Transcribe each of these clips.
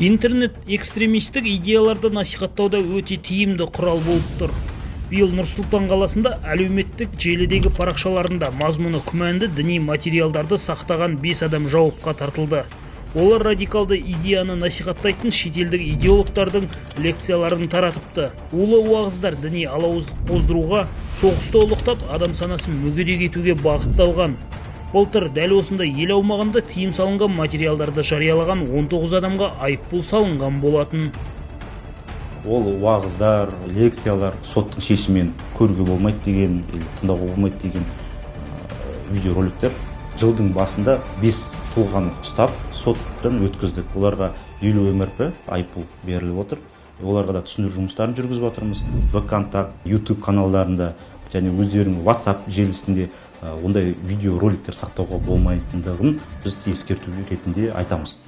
Интернет экстремистік идеяларды насихаттауда өте тиімді құрал болып тұр. Биыл Нұр-Сұлтан қаласында әлеуметтік желідегі парақшаларында мазмұны күмәнді діни материалдарды сақтаған 5 адам жауапқа тартылды. Олар радикалды идеяны насихаттайтын шетелдік идеологтардың лекцияларын таратыпты. Улы уағыздар діни алауыздық қоздыруға, соғысты ұлықтап, адам санасын мүгедек етуге бағытталған. Былтыр дәл осындай ел аумағында тыйым салынған материалдарды жариялаған 19 адамға айыппұл салынған болатын. Ол уағыздар, лекциялар соттың шешімімен көруге болмайды деген, или тыңдауға болмайды деген видеороликтер. Жылдың басында 5 тұлғаны ұстап, соттан өткіздік. Оларға 50 МРП айыппұл беріліп отыр. Оларға да түсіндіру жұмыстарын жүргізіп жатырмыз. ВКонтакт, YouTube каналдарында және өздерінің WhatsApp желісінде ондай видеороликтер сақтауға болмайтындығын біз ескерту ретінде айтамыз.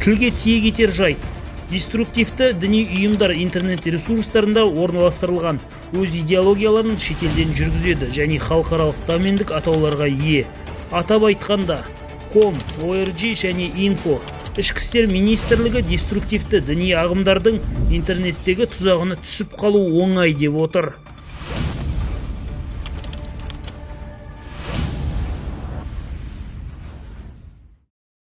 Тілге тиек етер жайт: деструктивті діни ұйымдар интернет ресурстарында орналастырылған өз идеологияларын шетелден жүргізеді және халықаралық домендік атауларға ие. Атап айтқанда, ком, org және инфо. Ішкі істер министрлігі деструктивті діни ағымдардың интернеттегі тұзағына түсіп қалу оңай деп отыр.